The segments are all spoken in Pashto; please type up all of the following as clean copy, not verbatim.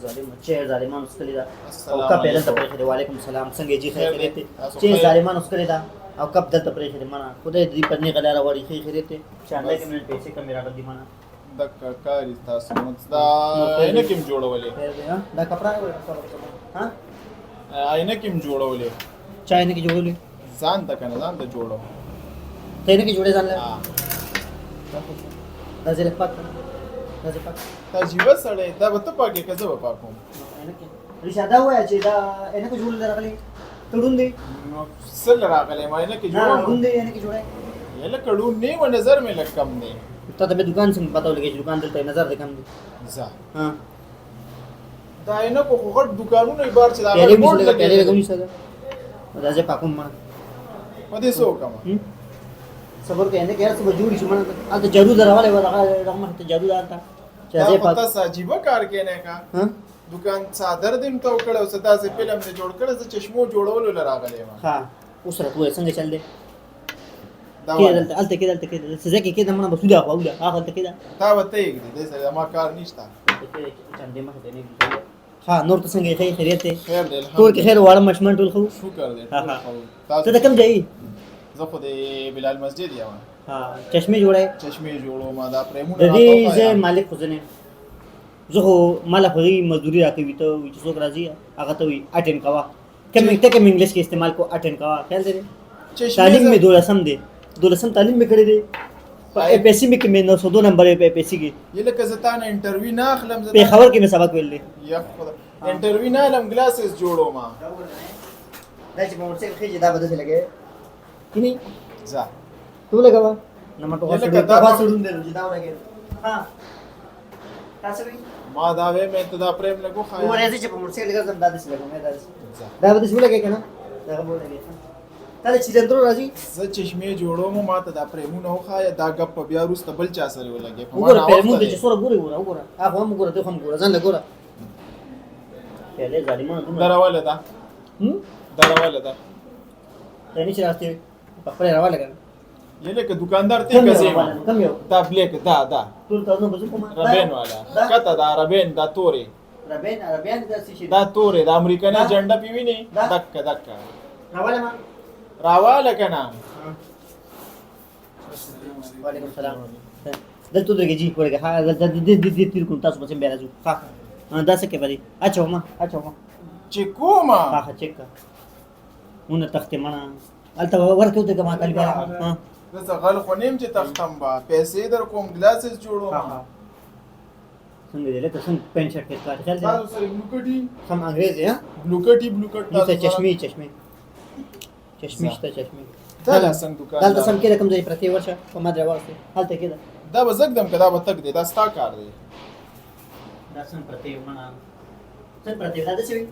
ظالم چې ظالمانو څکلې ده او کپ یې دلته پرېښی دی. وعلیکم السلام، څنګه یې جي؟ خیر خیریت دی؟ چې ظالمانو څکلې ده او کپ دلته پرېښی دی. منه خدای دې په نیغه لاره وړي. ښې خیریت دی؟ چانډه کې مې پیسې کمې راغلي دي. منه دغه کاری تاسو نو دا عینکې هم جوړولې؟ دا کپڑا ها عینکې هم جوړولې؟ چا عینکې جوړولې؟ ځان ته کنه، ځان ته جوړو. ته عینکې جوړې ځان له؟ دا زه پاک، دا زه پاک. عجیبه سړی، دا به ته پاکې که زه به پاکوم؟ رښتیا دا وایه چې دا عینکې جوړول راغلي ته ړوند دی؟ نو څه له راغلی ما عینکې جوړوم. ړوند دی عینکې جوړی؟ لکه ړوند نه یم، نظر مې لږ کم دی. ته ته مې دکان څنګه پته ولګي چې دکان دلته نظر دې کم دی؟ ځه، دا عینکو خو غټ دکانونه یې بار چې دا غټ بورډ لګېدلی. پیالې لګونی څه ده؟ دا زه پاکوم. ما په دې څه وکړم؟ صبر کوي، نه کې هر څه به جوړ شي. مړه هلته جادو دراولی وه، دغه مخې ته جادو ده هلته چې زه پاک. تاسو عجیبه کار کوې نه کا دکان څادر دې هم تاو کړی او څه داسې فلم دې جوړ کړی. زه چشمو جوړولو له راغلی یم. ښه، اوس راته ووایه څنګه چل دی؟ کې دلته، هلته کې، دلته کې څه ځای کې کېده؟ مړه بس وله، خو وله هغه هلته کېده. تا به ته یې ږدې، دې سره زما کار نشته. چاندې مخې ته نه. ها، نور ته څنګه یې؟ خیر خیریت دی؟ خیر دی. کور کې خیر، واړه ماشومان ټول ښه؟ شکر دی، ټول ښه. ته د کوم ځای؟ زه خو د بلال مسجد یم. ها، چشمې جوړې؟ چشمې جوړوم. دا پریمونه د دې ځای مالک خو زه نه یم. زه خو ماله خو هغوی مزدوري راکوي. ته وایي چې څوک راځي هغه ته وایي اټین کوه، کوم ته کوم انګلیش کې استعمال کو، اټین کوه. خیال دی تعلیم مې دولسم دی، دولسم تعلیم مې کړی دی. په ای پی سی مې کې مې 902 نمبر په ای پی سی کې. یله که زه تا نه انټرویو نه اخلم. زه پېښور کې مې سبق ویل دی. یا خدا، انټرویو نه اخلم، ګلاسز جوړوم. دا چې په موټرسایکل خېژې دا به داسې لګوې کینی. ځه ته ولګوه نه ما په غوسه دا غوسه ړوند دی چې دا ولګوې. ها، تاسو وی ما دا وې مې ته دا پریم لګو. خا وګوره، زه چې په موټرسایکل ګرځم دا داسې لګوم، دا داسې، دا به داسې ولګوې که نه دا به ولګوې. تا د چیلندرو راځي. زه چشمې جوړوم، ما ته دا پریمونه وښایه. دا ګپ په بیا وروسته بل چا سره ولګې. په ما وګوره پریمون ته چې څومره ګورې، ګوره وګوره، هغه هم ګوره، ته هم ګوره، ځان له ګوره. پیالې ظالمانو دومره دراواله ده، دراواله ده. یعنی چې راستې په خپله راواله که نه؟ یله که دکاندار ته کزې کوم یو؟ دا بلیک، دا دا ټول تاسو به زه کوم ربین والا کته، دا ربین، دا تورې ربین، عربیان دا څه شي؟ دا تورې د امریکني جنډه پی ویني. دک دک راواله، ما راواله که نه؟ وعلیکم السلام. دلته ودرېږئ جي، ورګه. ها، دلته د دې دې تیر کوم، تاسو به بیا راځو. ها، دا څه کې به دی؟ اچوه ما، اچوه ما چې کومه. ها ها، چک کا مونږ تختې. مڼه هلته ورکه ودرېږه، ما کلی بیا. ها، زه څه غل خو نه یم چې تختم به. پیسې در کوم، ګلاسز جوړوم. ها، څنګه دی؟ لکه څنګه پینټ شرټ کې ښکاري. خیال دی تاسو سره بلو کټي سم انګريز دی. ها، بلو کټي، بلو کټ تاسو. چشمې، چشمې، چشمې شته، چشمې. دا لا څنګه دکان دلته سم کې کوم ځای پرتې؟ ورشه په ما درې واخلې، هلته کې ده. دا به زه ږدم که دا به تک دی؟ دا ستا کار دی. دا څنګه پرتې مڼه، څنګه پرتې؟ دا داسې وي.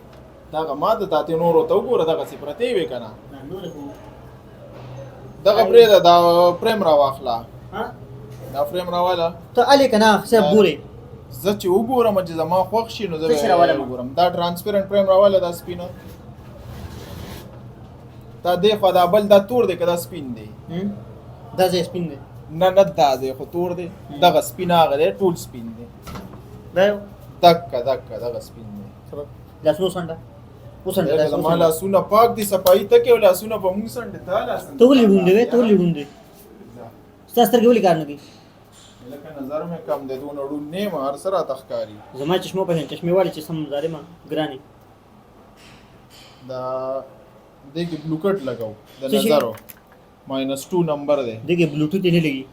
دغه ما ته تاته نورو ته وګوره، دغسې پرتې وې که نه؟ نور خو دغه پرېږده، دا فریم راواخله. ها، دا فریم راواله. ته الې که نه صرف ګورې؟ زه چې وګورم چې زما خوښ شي نو زه به وګورم. دا ترانسپیرنټ فریم راواله، دا سپینه. دا دی خو دا بل، دا تور دی که دا سپین دی؟ دا ځای سپین دی. نه نه، دا ځای خو تور دی، دغه سپین هغه دی، ټول سپین دی. دا یو دکه دکه دغه سپین دی. لاسونو څنډه وڅنډه. زما لاسونه پاک دي، صفایي ته کې لاسونه په مونږ څنډه. تا لاسونه ته ولې ړوند دی؟ ته ولې ړوند دی؟ ستا سترګې ولې کار نه کوي؟ لکه نظر مې کم دی، دونه ړوند نه یم، هر څه راته ښکاري. زما چشمو په شان چشمې والې چې سم ظالمه ګرانې. دا دې کې بلوکټ لګاو د نظرو -2 نمبر دی. دې کې بلوټوت نه لګي،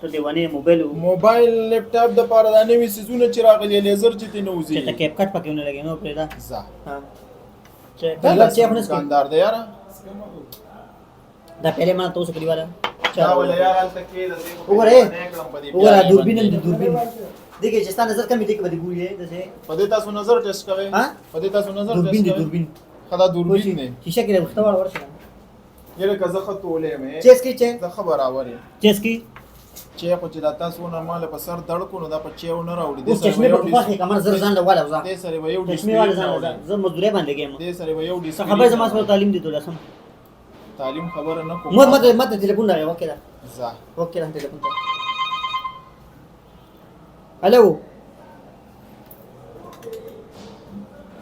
ته دیوانه. موبایل، موبایل، لپټاپ د پاره دا نوي سیزونه چې راغلي، لیزر چې ته نه وځي، چې ته کیپ کټ پکې نه لګي نو پرې دا ځه. ها، چې دا چې خو نه دکاندار دی یاره. دا پهله ما ته اوس کلیواله دا ولا یار هلته کې د دې وګوره، وګوره دوربین هم دی، دوربین دې کې چې ستا نظر کم دی کې به دې ګوري دسه. په دې تاسو نظر ټیسټ کوئ؟ ها، په دې تاسو نظر دوربین دی، دوربین خدا دوربین دی. شیشه کې وخت ور ورشه. یره که زه ښه تولې مې چیس کې چې زه ښه برابر یم. چیس کې چې خو چې دا تاسو نه مال په سر دړ کو نو دا په چیو نه راوړي. دې سره چشمه په خوخه کمر زر ځان له والا وځه. دې سره به یو چشمه والا ځان زه مزدوري باندې ګم. دې سره به یو ډیسپلې خبر زما سره تعلیم دی دولسم تعلیم خبره نه کوم. مته مته ټلیفون راغی وکړه. ځه وکړه ټلیفون ته. الو،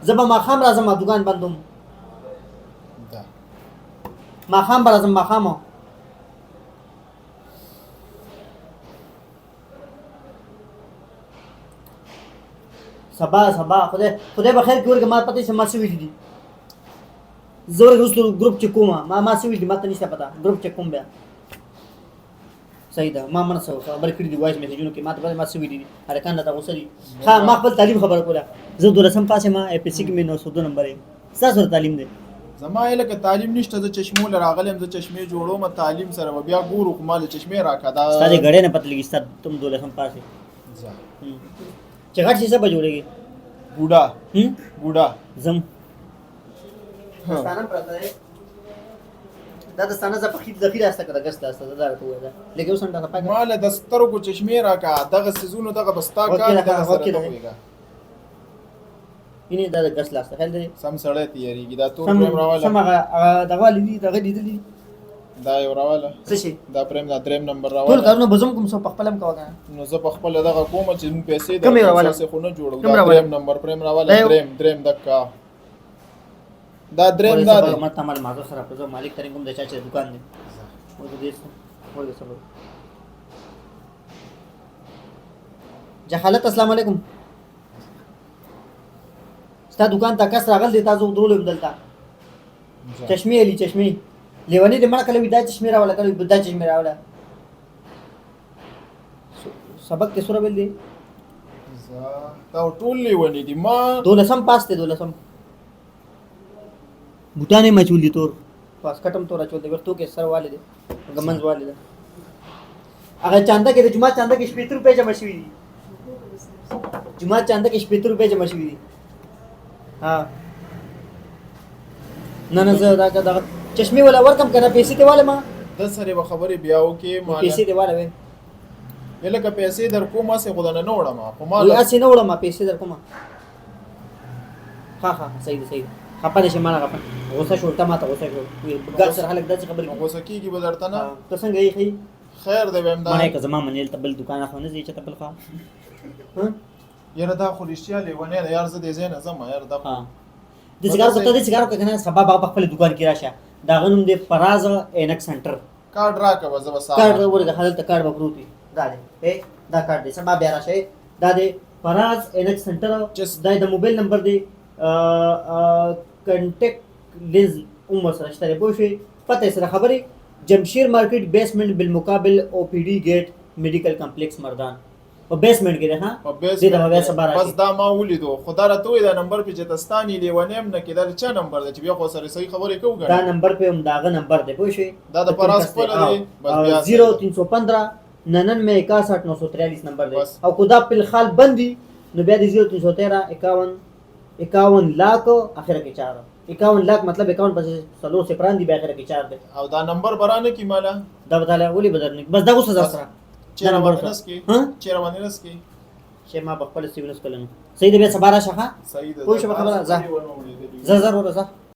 زه به ماښام راځم، دکان بندوم. دا ماښام به راځم، ماښام. سبا سبا خدای خدای به خیر کې ورګه. ما پته چې ما څه ویلي دي. زه ورګه وروسته ګروپ چک کوم. ما څه ویلي دي، ما ته نشته پته. ګروپ چک کوم بیا. صحیح ده. ما منه څه خبرې کړې دي وایس میسجونو کې، ما ته پته ما څه ویلي دي. هلکان راته غوسه دي. ښه، ما خپل تعلیم خبره کوله. زه دولسم پاس یم، ای پي سي کې مې 902 نمبر دی. ستا څومره تعلیم دی؟ زما یې لکه تعلیم نشته. زه چشمو له راغلی یم، زه چشمې جوړوم. تعلیم سره به بیا ګورو، خو ما له چشمې راکړه دا. ستا د ګړۍ نه پته لګي، ستا تم دولسم پاس یې. ځه. چې غټ شي څه به جوړېږي؟ بوډا. بوډا. ځم. دستانه پرته دی، دا دستانه زه په خیر ذخیره استه کړه، ګس لاسته دا راته ووایه. لکه اوس هم دا پاکه. ما له د سترګو چشمې راکړه. دغه څیزونو دغه به ستا کار دی، دغه سره ته پوهېږه. اینه دا د ګس لاسته خیال دی. سم سړی تیارېږي. دا تور فریم راواله. سم هغه دغه والي دي، دغه لیدلي. دا یو راواله. څه شي؟ دا فریم، دا دریم نمبر راواله. ټول کارونه به زه هم کوم، څه په خپله هم کوه که نه. نو زه په خپله دغه کوم چې موږ پیسې کوم یې راواله؟ درکړو، خو نه جوړو. دا دریم نمبر فریم راواله. دریم دکا دا دریم دا دی. ما ته مال مازه خراب زه مالک ترې کوم د چا چې دکان دی. ورته دې ورته صبر. جهالت. السلام علیکم. ستا دکان ته کس راغل دی، تاسو درولم دلته. چشمې علي چشمې لیونی دې مړه کله وي. دا چشمې راوله، کله وي دا چشمې راوله. سبق کې سره ویل دی. دا ټول لیونی دي. ما دولسم پاس دی، دولسم. بوټان یې مچول دي، تور واسکټ هم تور اچول دی، ویښتو کې سر والي دی، ږمنځ والي دی. هغه چانده کې د جومات چانده کې 60 روپۍ جمع شوي دي. جومات چانده کې 60 روپۍ جمع شوي دي. ها نه نه، زه دا دغه چشمې ولا ورکم که نه، پیسې دې واله ما. د سره به خبرې بیا وکړې. ما پیسې دې واله وې. لکه پیسې در کوم، هسې خو درنه نه وړم، خو ما هسې نه وړم، پیسې در کوم. ها ها، صحیح دی، صحیح دی. خپه نه شې، ما نه خپه غوسه شو، ته ما ته غوسه شو. ګل سره خلک داسې خبرې کوي. غوسه کېږي به درته نه. ته څنګه یې؟ ښه خیر دی. وایم دا منه که زما منیل ته بل دکان خو نه ځې چې ته بل خوا. یاره دا خو رښتیا لیونی دی یار. زه دې ځای نه ځم یار. دا د سیګار ته د سیګار که نه، سبا به په خپل دکان کې راشه. د هغه نوم دی فراز عینک سنټر. کارډ راکړه، به زه به سهار کارډ ورګه. هلته کارډ به پروت وي. دا دی، دا کارډ دی. سبا بیا راشه. دا دی فراز عینک سنټر. دا د موبایل نمبر دی، کنټیکټ لینز هم ورسره شته دی، پوه شوې؟ پته یې سره خبرې. جمشیر مارکیټ، بیسمنټ، بالمقابل او پی ډي ګیټ، میډیکل کمپلیکس، مردان. په بیسمنټ کې دی. ها، دې ته به بیا سبا راشي. بس دا ما ولیدو، خو دا راته وایي دا نمبر پې چې ته ستا نه لیونی هم نه کې، دا د چا نمبر دی چې بیا خو سره صحیح خبرې کوو؟ دا نمبر پې هم د هغه نمبر دی، پوه شوې؟ دا د فراز خپله دی. بس بیا 0315 99 61 943 نمبر دی. او که دا فلحال بند وي نو بیا د 0313 51 51 لاک اخره کې 4. 51 لاک مطلب 51 پسې څلور صفران دي، بیا اخره کې 4 دی. او دا نمبر به رانه کړي ماله؟ دا به تاله ولې به درنه؟ بس دا اوس ځه سره چیرې باندې نس کې، چیرې باندې نس کې چې ما په خپل سیونس کولم. صحیح دی، بیا سبا راشه. ښه، صحیح ده. پوه شوې خبره؟ ځه ځه ځه وروره، ځه.